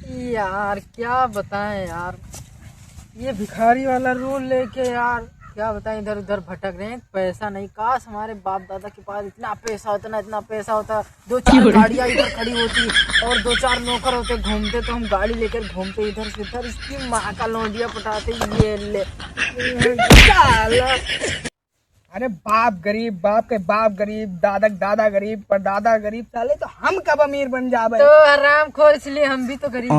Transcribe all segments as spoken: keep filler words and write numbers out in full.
यार, क्या बताएं यार, ये भिखारी वाला रोल लेके यार, क्या बताएं, इधर उधर भटक रहे हैं, पैसा नहीं। काश हमारे बाप दादा के पास इतना पैसा होता ना, इतना पैसा होता, दो चार गाड़ियाँ इधर खड़ी होती और दो चार नौकर होते, घूमते तो हम गाड़ी लेकर घूमते इधर से उधर। इसकी माँ का लौंडिया पटाते, ये ले। साला। अरे बाप गरीब, बाप के बाप गरीब, दादा के दादा गरीब, परदादा गरीब, साले तो हम कब अमीर बन जाबे? तो हराम खोर, इसलिए हम भी तो गरीब हैं।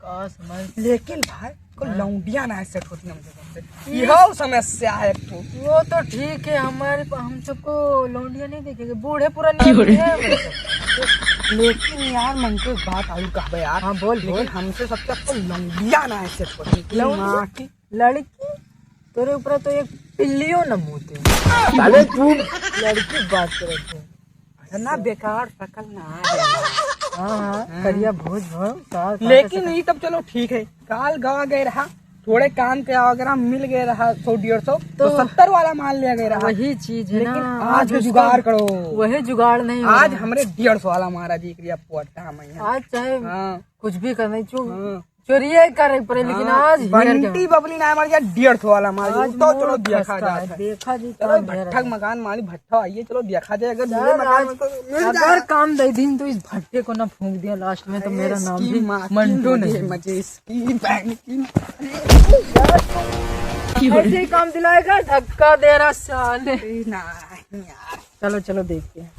का समझ? लेकिन भाई, को हाँ। लौंडिया ना सेट होती हमसे सबसे। यहो समस्या है एक ठो। वो तो ठीक है, हमारे प-, हम सबको लौंडिया नहीं देखेंगे, बूढ़े पुराने क्यों रे? हैं हम सब। लेकिन यार, मन के बात आउर कहबे यार। हाँ, बोल, लेकिन बोल। हमसे सबसे आपको लौंडिया ना सेट होती। लौंडिया? माँ की लड़की, तोरे ऊपर तो एक पिल्लियो न मूते। साले तू लड़की बात करत है। इतना बेकार शकल ना है। हाँ, हाँ, हाँ। करिया भोज भोज, का, का लेकिन कर ये तब चलो ठीक है, काल गवा गए रहा, थोड़े काम के वगैरह मिल गए रहा सौ डेढ़ सौ, तो तो सत्तर वाला माल ले गए रहा। वही चीज है लेकिन ना, आज आज के उसका जुगाड़ करो। वही जुगाड़ नहीं हो आज रहा है। हमरे डेढ़ सौ वाला मारा जी, करिया पोटा मैं। आज चाहे हाँ। कुछ भी करना ही चो-, हाँ। चोरिये करे पड़े, लेकिन हाँ, आज हियर बंटी गया। बबली ना मार गया, डेढ़ सौ वाला मार आज तो चलो मोर देखा खस्ता जाए। है, देखा जी चलो काम भैया भट्ठा रहा। मकान मालिक भट्ठा आइए, चलो देखा जाए, अगर चल मिले मकान आज, में तो मिल अगर जाए। काम दे दिन तो इस भट्ठे को ना फूंक दिया लास्ट में, तो अरे मेरा नाम इसकी भी माँ की मंटू मुझे नहीं। मजे इसकी बहन की। ऐसे ही काम दिलाएगा, धक्का दे रहा साले। अरे ना यार। चलो, चलो देखते हैं।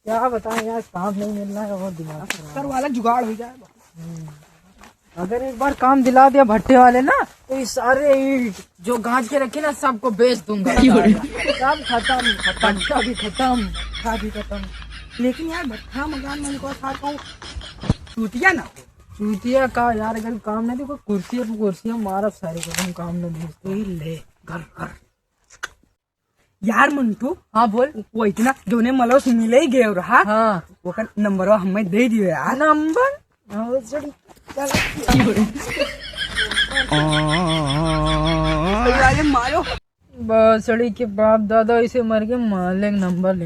क्या बताएं यार, काम नहीं मिल रहा है और दिमाग खराब। सत्तर वाला जुगाड़ हो जाए। हम्म। अगर एक बार काम दिला दिया भट्ठे वाले ना, तो ये सारे ईंट जो गांज के रखे ना, सबको बेच दूंगा। क्यों रे? सब खत्म, खत्म। भट्ठा भी खत्म, भट्ठा भी खत्म। लेकिन यार, भट्ठा मकान में को साथ कहूँ, चूतिया ना हो। चूतिया का यार, अगर काम नहीं, देखो, कुर्सी पे कुर्सी मारा सारे को, तुम काम नहीं भेजते। वही ले, घर, घर। यार मंटू, हाँ, बोल। वो इतना जोने मलौस मिले ही गए रहा। हाँ। ओकर नंबरवा हमें दे दियो यार। नंबर? हाँ, वो जड़ी। चल। अरे मारो। बसड़ी के बाप दादा ऐसे मर के माले नंबर ले।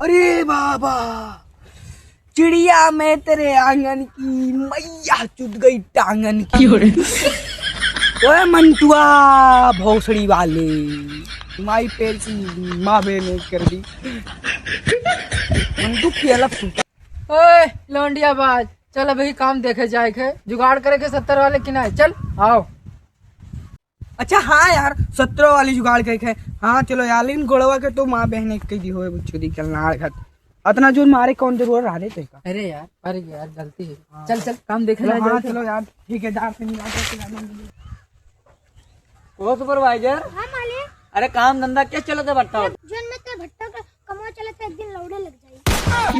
अरे बाबा, चिड़िया मैं तेरे आंगन की, मैया चुद गई टांगन की। क्यों रे? ओए मंटुआ भोसड़ी वाले, माई पेट की माँ बहन कर दी। मंटू की अलग सुनता। ओए लौंडिया बाज, चल अभी काम देखे जाए के, जुगाड़ करे के सत्तर वाले की नहीं, चल आओ। अच्छा हाँ यार, सत्रह वाली जुगाड़ कइके। हाँ चलो यार, लेकिन गोड़वा के तो माँ बहन एक के दी होए, बुच्चू दी कल नाड़ घाट। अतना जोर मारे कौन जरूरत रहा रे तेका? अरे यार, अरे यार, गलती है। हाँ। चल, चल, काम देखे चलो, जाए, हाँ, चल। चलो यार, ठीक है, जा, फिर मिला के खिला देंगे। ओ सुपरवाइजर। हाँ मालिक। अरे काम धंधा क्या चलत है भट्टा? जोन में तो भट्टा का कमवा चलत है, एक दिन लौड़े लग जाई।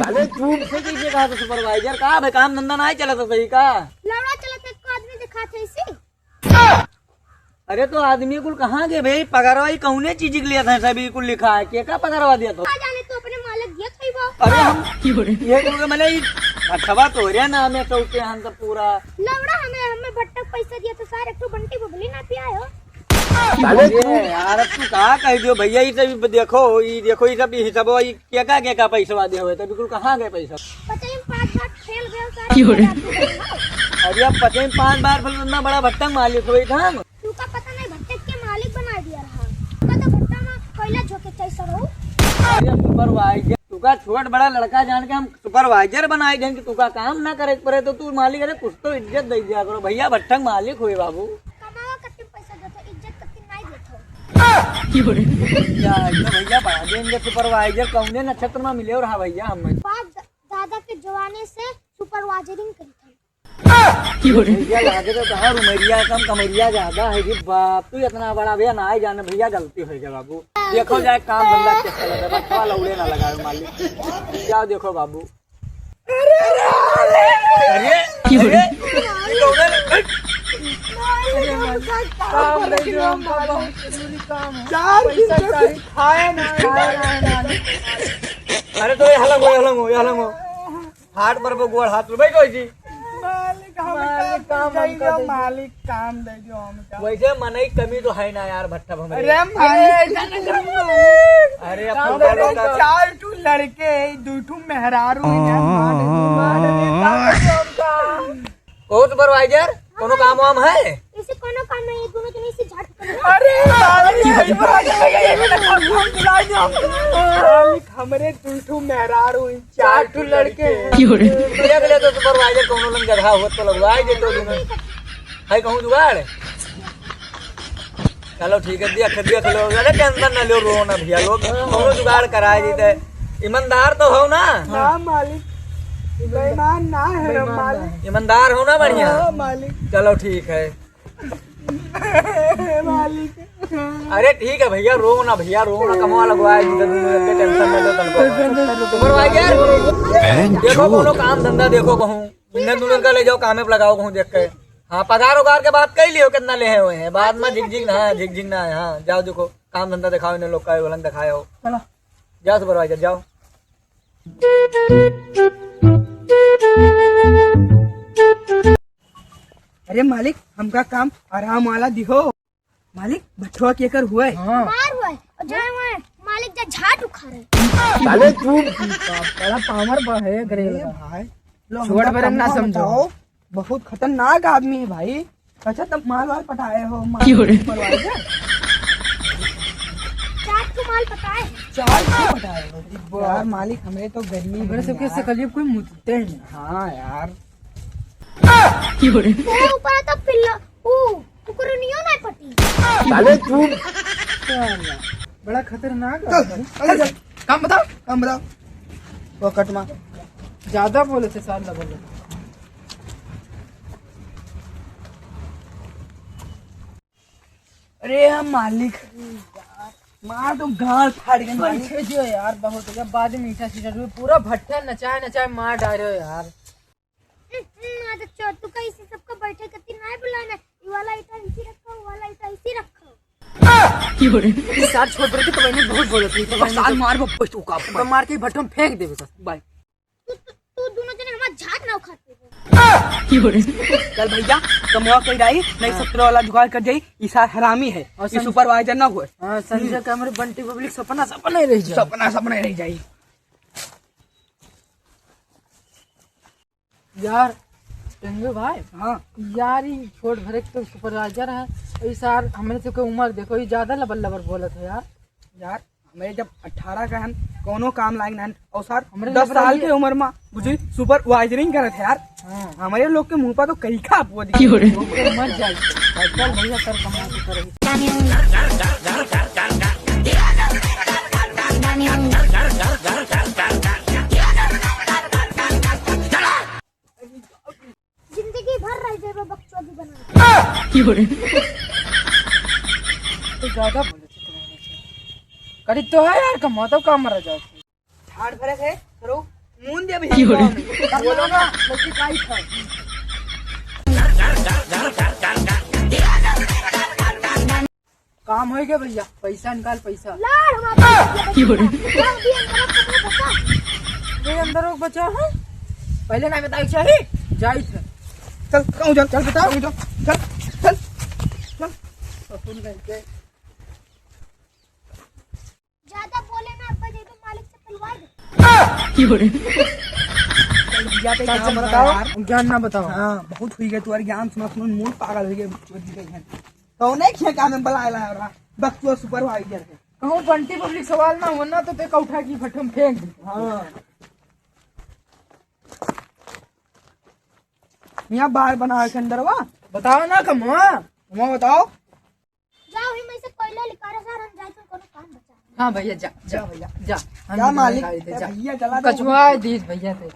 अरे झूठ से कैसे कहा था सुपरवाइजर? का भाई काम धंधा ना ही चलत है सही का? लौड़ा चलत है, को आदमी दिखात है इसी। अरे तो आदमी कुल कहाँ गए भाई? पगारवा ई कौने चीज के लिए था? सभी कुल लिखा है, के का पगारवा दिया तो? का जाने तू अपने मालिक दिया था वो। अरे हम ये कुल के मने ई अठवा तोरे नाम है तो उते हम सब पूरा। लौड़ा हमें, हमें भट्टा पैसा दिया तो सारे तू बंटी बबली ना पिया हो। अरे अरे तू यार, अब तू का कह दियो भैया, ई सब देखो, ई देखो, ई सब हिसाबो, ई केका, केका पैसवा दे होए, तो बिल्कुल कहाँ गए पैसा? पता ही पाँच बार फेल गए सारे। क्यों रे? अरे अब पता ही पाँच बार फेल, इतना बड़ा भट्टा मालिक होए था हम। तू का पता नहीं भट्टे के मालिक बना दिया रहा। तू का तो भट्टा में कोयला झोंके चाहे सब हो। अरे सुपरवाइजर, तू का छोट बड़ा लड़का जान के हम सुपरवाइजर बनाए दें कि तू का काम ना करे पड़े तो तू मालिक, अरे कुछ तो इज्जत दे दिया करो भैया, भट्टा के मालिक होए बाबू। कमावा कत्ती पैसा देतो, इज्जत कत्ती नहीं देतो। भैया, ये भैया बड़ा देंगे सुपरवाइजर, कौने नक्षत्र में मिले और हाँ भैया हम बाप दा-, दादा के जमाने से सुपरवाइजरिंग करी थी। भैया लागे तो कहाँ रुमरिया कम कमरिया ज्यादा है जी बाप, तू इतना बड़ा भैया ना ही जाने भैया, गलती हो गया बाबू। देखो जाए काम धंधा कैसे लगे, बच्चा लौड़े ना लगाए मालिक। क्या देखो बाबू। अरे, अरे, ये कौन है? काम दे दो हमको, बहुत जरूरी काम है। चार दिन पैसा से चाहिए, खाए ना, खाए ना, ना। अरे तो ये हलंग हो, ये हलंग हो, ये हलंग हो। हाथ पर वो गोड़ हाथ पर बैठो जी। मालिक, काम हमका दे दो। मालिक, काम दे दो हमका। वैसे मनई कमी तो है ना यार, भट्ठा पर हमरे। अरे मालिक, अरे, अरे, अब काम तो दे दो। चार ठो लड़के, दो ठो मेहरारू हैं, मार दे दो, मार दे दो, काम दे दो हमका। ओ सुपरवाइजर, कोनो काम वाम है? इसे कोनो काम नहीं है, दोनों जने इसे झाट कर। अरे, मालिक, हमरे दुई ठो मेहरारू हैं, चार ठो लड़के हैं। देख ले तो सुपरवाइजर, कोनो लंग जगह होत तो लगवाई देतो दोनों। है कहूँ जुगाड़? चलो ठीक है, दिया, दिया, चलो, अरे टेंशन ना लो, रो ना भैया लोग, कोनो जुगाड़ कराए देते। ईमानदार तो हो ना? हाँ मालिक, बेईमान ना है हम मालिक। ईमानदार हो ना बढ़िया? हाँ मालिक। चलो ठीक है। मालिक। अरे ठीक है भैया, रो ना भैया, रो ना, कमवा लगवाए देते, तुम लोग के टेंशन ना लो तनको। सुपरवाइजर, देखो कोनो काम धंधा देखो कहूँ, इन्हें दोनों का ले जाओ, कामे पे लगाओ कहूँ देख के। हाँ, पगार उगार के बात कइ लियो, कितना लेहे हुए हैं। बाद में झिकझिक ना, हाँ, झिकझिक ना है। हाँ, जाओ देखो, काम धंधा दिखाओ इन्हें लोग का, वलन दिखाए हो। चलो। जाओ सुपरवाइजर, जाओ। अरे मालिक, हमका काम आराम वाला दिहो। मालिक, भट्ठवा केकर हुआ है? हाँ। हमार हुआ है। और जाए हुआ है, मालिक जा झाट उखाड़े। साले तू बड़ा पावर बा है, करे अरे लगा। भाई, लो, छोट हमका बरन ना कमवा समझो। बताओ, बहुत खतरनाक आदमी है भाई। अच्छा, तब माल वाल पटाए हो, माल क्यों रे? मरवाए क्या? चार ठो माल पटाए। चार ठो पटाए हो? यार मालिक, हमरे तो गर्मी हमरे में सबके यार। सकलिए कोई मुतते हैं। हाँ यार। क्यों रे? तेरे ऊपर आता पिल्ला, ऊ, कुकुरनियो ना पटी। साले तू। बड़ा खतरनाक चल, आदमी। चल, चल। काम बताओ। काम बताओ। पॉकेट में। ज्यादा बोले थे सार, लगल। अरे हम मालिक, मार तो गाल फाड़ गए मालिक। बैठे जो यार, बहुत हो गया, बाद में मीठा सीठा जो पूरा भट्ठा नचाए नचाए मार डाले हो यार। हम्म, हम्म, आज अच्छा, तू कैसे सबको बैठे करती ना बुलाना, ये वाला ईटा इसी रखो, वो वाला ईटा इसी रखो। ये सार छोट बड़े के तो मैंने बहुत बोला था, तो सार मार वो पुष्ट उका, मार के भट्ठा में फेंक देवे सर, बाय। तू, तू, तू दोनों जने हमार झाट ना उखाड़ते हो। चल भैया, कमवा कई रही, नहीं हाँ। सत्रह वाला जुगाड़ कर जाई, ई सार हरामी है, और ई संजय सुपरवाइजर ना हुए। हाँ, संजय का हमरे बंटी पब्लिक सपना, सपना ही रह जाए। सपना, सपना ही रह जाई। यार, टेंगू भाई। हाँ। यार, ई छोट भरे के तो सुपरवाइजर है, ई सार हमरे से कोई उम्र देखो, ई ज्यादा लबर लबर बोलत है यार। यार, हमरे जब अठारह का हन, कौनो काम लायक ना हन। और सर, हमरे दस लबर साल ये के उम्र में, बुझी, सुपरवाइजरिंग करत है यार। हाँ। हमरे लोग के मुंह पर तो कई खा वो दिखी। क्यों रे? मर जाए। चल भैया, सर कमाल के करे। जिंदगी भर रह जाबे बकचोदी बना। क्यों रे? तो ज्यादा बोले थे तुम्हारे से। करी तो है यार, कमाता काम मरा जाओ। झाड़ भरे थे, करो, मून दे अभी। क्यों रे? बोलो ना, लड़की काई था। काम होइ गया भैया, पैसा निकाल, पैसा। लाड़ हमारा पैसा। क्यों रे? लाड़ दिया, मेरा कमरा बचा। ये अंदर लोग बचा है? पहले ना बताई चाहिए। जाई थे। चल, कहूँ चल, चल बताओ। कहूँ चल, चल, चल, चल। अपन करके। ज्यादा बोले ना, अब्बा जी तो मालिक से पिलवा दे। क्यों रे? भैया, ते चल, काम चल, बताओ यार। ज्ञान ना बताओ। हाँ, बहुत हुई गए तुम्हारे ज्ञान सुना सुना, मूड पागल हो गए, चोरी गई है। कौन है खेका में बलाए लाया रहा? बकचोद सुपरवाइजर है। कहूँ बंटी पब्लिक सवाल ना हो ना तो ते कौठा की भट्ठम फेंक दे। हाँ। यहाँ बार बनावे के अंदरवा। बताओ ना कमवा। कमवा बताओ। जाओ ही मैं से कोयला निकाले सर, हम जाए तो कोनो काम बचा। हाँ भैया, जा, जा, जा भैया। जा, हम जा निकाल मालिक, देते, ए जा। भैया, चला दो। कचवा दीस भैया ते।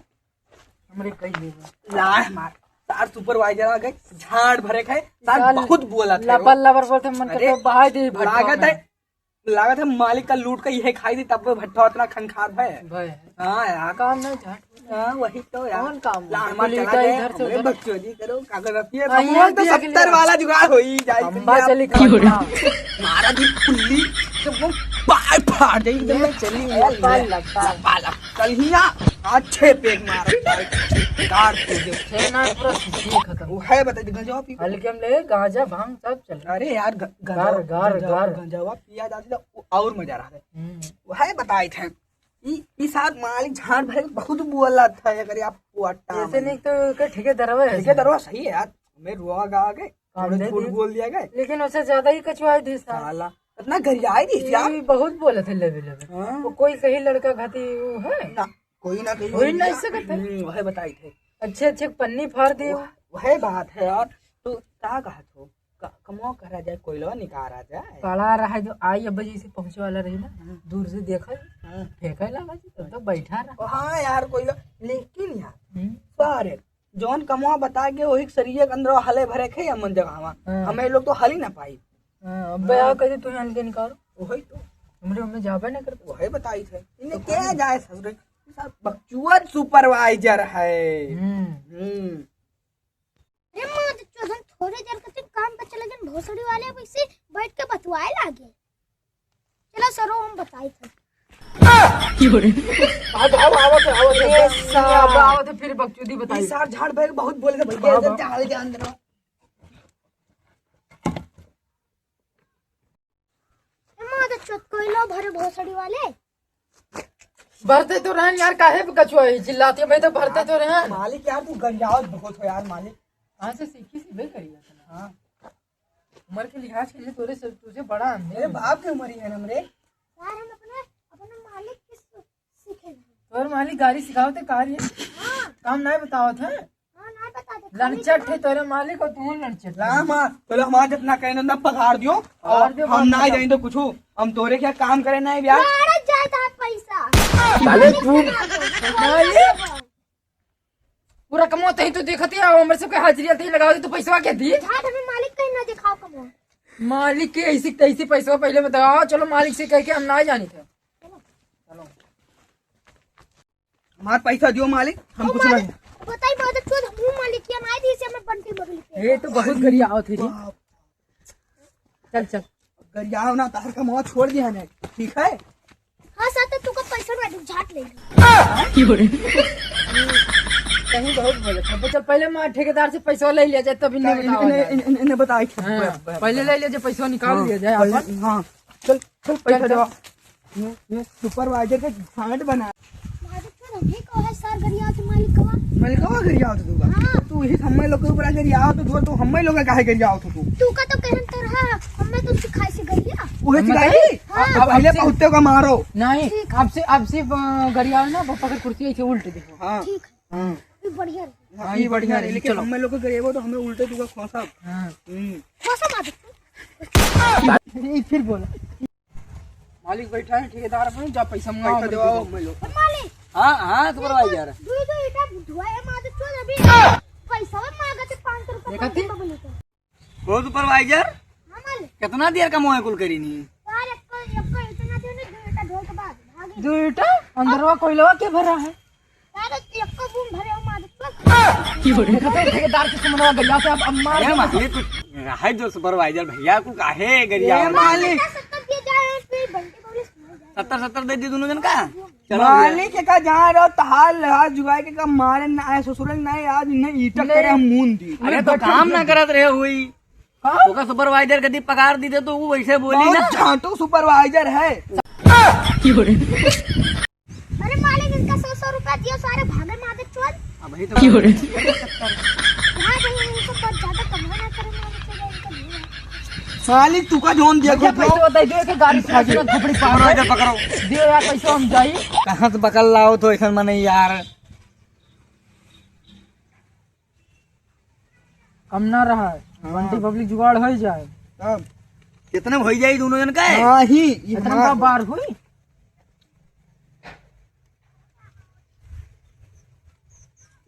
हमरे कही देबो। लाड़ मार। सार सुपरवाइजर आ गए, झाड़ भरे खाए, सार सार बहुत बोला था लबर वो। लबर बोलते मन अरे, करता बहाई दे भट्टा लागत में। है, लागत है मालिक का लूट का यह खाई थी, तब वो भट्टा उतना खनखार है। भाई। हाँ यार। काम नहीं झाड़। हाँ, वही तो यार। कौन काम? लाड़ मार बिल्कुल चला इधर गए, से हमरे उधर। बकचोदी करो, कागज रखिए, हाँ, हम ये लोग तो दिया के सत्तर लिए। वाला जुगाड़ हो ही जाए। खंबा चली खंबा। मारा दी पुल्ली, तो वो बाल फाड़ दे एकदम। ये चली, ये लपा, ले। लपा। लपा, लपा। कल ही ना, अच्छे पेग मारा। गाड़ दे दे। छह ना, पूरा सीसी खत्म। वो है, बता दे, गंजवा पी। हल्के में ले, गांजा, भांग, सब चल। अरे यार, ग-, गंजवा, गार, गार, गंजवा, गार। गंजवा पिया जाती तो वो और मजा रहा है। हम्म। वो है, बताए थे। ई, ई साथ मालिक झाड़ भरे बहुत बोलत है, अगर आप वो अट्टा ऐसे में। नहीं तो के ठेकेदारवा है। ठेकेदारवा सही है यार, हमें रुआ गा गए, काम थोड़े दे झूठ दिए। बोल दिया गए। लेकिन उससे ज्यादा ही कचुआई दी साला। साला, इतना गरियाई दी यार। ई बहुत बोलत है लेवे लेवे। हाँ। वो कोई सही लड़का घाती वो है? ना, कोई ना कहीं कोई नहीं सकत है। हम्म, वही बताई थे। अच्छे अच्छे पन्नी फाड़ दिए। वह, वही बात है यार। तो का कहत हो? क-, कमवा करा जाए, कोयलवा निकाला जाए। पड़ा रहा जो आई, अब जैसे पहुँचे वाला रही ना, हाँ। दूर से देखा, हाँ। फेंके लगा जी, तब तो बैठा रहा। ओ हाँ यार, कोयला, लेकिन यार, हम्म। सारे जौन कमवा बता के वही सरिये के अंदर हले भरे खे अमन जगह हवा। हाँ। हमें लोग तो हल ही ना पाई। हाँ, अब हाँ। बया कहते तू हल के निकालो। वही तो। हमरे हमें जाबे ना करते। वही बताई थे। इन्हें तो क्या कौन? जाए ससुरे? सब बकचुअत सुपरवाइजर है। हम्म। हम्म। अरे माँ, तो चोदन थोड़े देर खातिर काम पे चले गए भोसड़ी वाले, अब इसे बैठ के बतवाए लागे। चलो सरो, हम बताई थे। अब, अब, आवत है, आवत है। ये साहब, आवत है, फिर बकचोदी बताई। ई सार झाड़ बैग बहुत बोले थे भैया, हाँ, इधर हाँ। झाड़ के अंदर। ए माँ, तो चोद कोई लो भरे भोसड़ी वाले। भरते तो रहन यार, काहे पे कछुआ है? चिल्लाती है, मैं तो भरते तो रहन। मालिक यार, तू गरियावत बहुत हो यार, मालिक। कहाँ से सीखी सी बे गरिया? हाँ। उम्र के लिहाज के लिए तोरे से, तुझे बड़ा आदमी मेरे है। बाप की उम्र ही है ना मेरे। यार, हम अपने, अपने मालिक के सु-, सीखे हैं। तोर मालिक गाड़ी सिखावत है, कार ये? हाँ। काम नहीं बतावत है? हाँ, नहीं बताते, खाली लड़चट है तोरे मालिक और तू लड़चट है। ला माँ, तोरे हमार जितना कहने ना पगार दियो, पगार और दियो, हम बाप ना बताओ। जाइन तो कुछ, हम तोरे क्या काम करे नहीं ब्याह। लड़त जाए तो पैसा। साले तू। मालिक। पूरा कमवा तही तो देखत ही, हमरे सबके हाजिरी तही लगावत ही, तो पैसवा के दी? झाट हमें मालिक कहीं ना दिखाओ कमवा। मालिक के ऐसी तैसी पैसवा पहले बताओ, चलो मालिक से कह के हम ना जानी थे। चलो। हमार पैसा दियो मालिक, हम ओ कुछ मालिक, नहीं। बताई बात है, चोद हमहू मालिक के नहीं दी से हमें बंटी बगली के। ये तो बहुत गरियावत है रे। बाप। चल, चल। गरियाओ ना, तार का मुँह छोड़ दिया है, ठीक है? हाँ सर, तो तुका पैसा ना दे, झाट ले लो। कहीं बहुत बोले थे। चल, पहले मार ठेकेदार से पैसा ले लिया जाए, तब इन्हें बताओ इन्हें, जाए। इन्हें, इन्हें, इन्हें बताई। हाँ, पहले ले लिया जाए, पैसा निकाल हाँ, लिया जाए पहले, अपन। हाँ, चल, चल, पैसा चल, चल। दो। ये, ये सुपरवाइजर के झांट बना। मालिक तो नहीं को है सर, गरियावत मालिकवा। मालिकवा गरियावत तू का? हाँ। तू ही हम्मे लोग के ऊपर गरियावत तू, तू हम्मे लोग काहे गरियावत तू? तू का तो कहन तो रहा, हमें तो सिखाई से गरिया। उहे हमें सिखाई? हाँ। अब पहले पहुँचते का मारो। नहीं, ठीक है। अब से, अब से, अ, गरियाओ ना, वो पकड़ कुर्सी ऐसे उल्ट देखो। हाँ। ठीक है। हाँ। ये बढ़िया रहे। हाँ, ये बढ़िया रहे, लेकिन चलो। हमें लोग के गरियावो तो हमें उल्टे तू का खोसा। हाँ। हम्म। खोसा मार। ये फिर बोला। मालिक बैठा है, ठेकेदार अपने, जा पैसा मंगाओ, पैसा हम देवाओ, देते हैं। हम लोग। मालिक, हाँ, हाँ, सुपरवाइजर। दो, दो ईटा धुआए मार दे, चल अभी। पैसा मांगा थे पाँच सौ रुपया, देखा थी? पाँच सौ रुपया बोले थे। वो सुपरवाइजर? हाँ, मालिक। कितना देर का मोह कुल करी नी? यार, एक, एक इतना देर नहीं, दो ईटा ढोए के बाद भागे। दो ईटा? अंदरवा कोयलवा के भरा है? अरे, एक्को बूम भरे हो, मालिक। देखो तो ठेकेदार के सुमनवा गरिया से अब, अब मार ए, दे। मालिक, कुछ रहे जो सुपरवाइजर भैया को काहे गरिया ए, हो? मालिक। सत्तर दिए जाए, फिर बंटी बबली सुनाई जाए। सत्तर, सत्तर दे दी दोनों जन का? चलो। मालिक, का जा रहो, तहार लहार जुगाए के का मारे ना आए, ससुरल ना आए, आज इन्हें ईटा ले। करे हम मून दी। अरे, तो काम ना करत रहे हुई। हाँ? ओका सुपरवाइजर कदी पगार दी दे तो वो वैसे बोली बहुत ना। झांटू सुपरवाइजर है। अरे मालिक, इनका सौ सौ रुपया दियो, सारे भागे मादर चोद। अब वही तो क्यों रे? भाग रहे हैं, इनको बहुत ज्यादा कमवा ना करो, मादर चोद, इनका दियो। मालिक, तू का जोन दिया भैया, को पैसे बताइए, दे के गाड़ी से भागियो। थोपड़ी पार। पकड़ो, पकड़ो। दियो यार, पैसे हम जाई। कहाँ से बकल लाओ तो ऐसा मने यार। कम ना रहा है, हाँ। बंटी बबली जुगाड़ हो जाए। तब कितने में हो जाए दोनों जन का है? हाँ ही, ये इतना हमारा का बार हुई?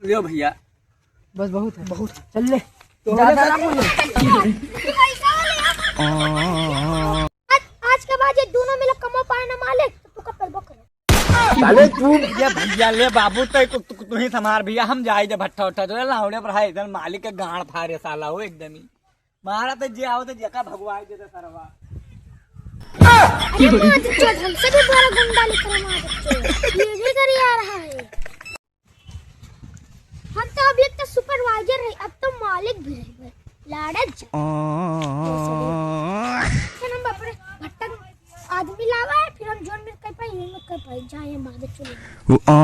लियो भैया। बस बहुत है। बहुत। चल ले। तो ज्यादा ना बोलो। आज, आज के बाद ये दोनों मिला कमा पाए ना मालिक, तो तू का करबो करो। साले तू ये भैया ले बाबू, तो तू, तू, तू ही संभार भैया, हम जाए जब भट्ठा उट्ठा तो लावड़े पर है, इधर मालिक के गांड फारे साला हो एकदम ही। मारा तो जे आओ तो जेका भगवाई दे दे सरवा। अरे माँ, जो हमसे भी बड़ा गुंडा निकला माँ, ये भी गरिया रहा है। हम वो आ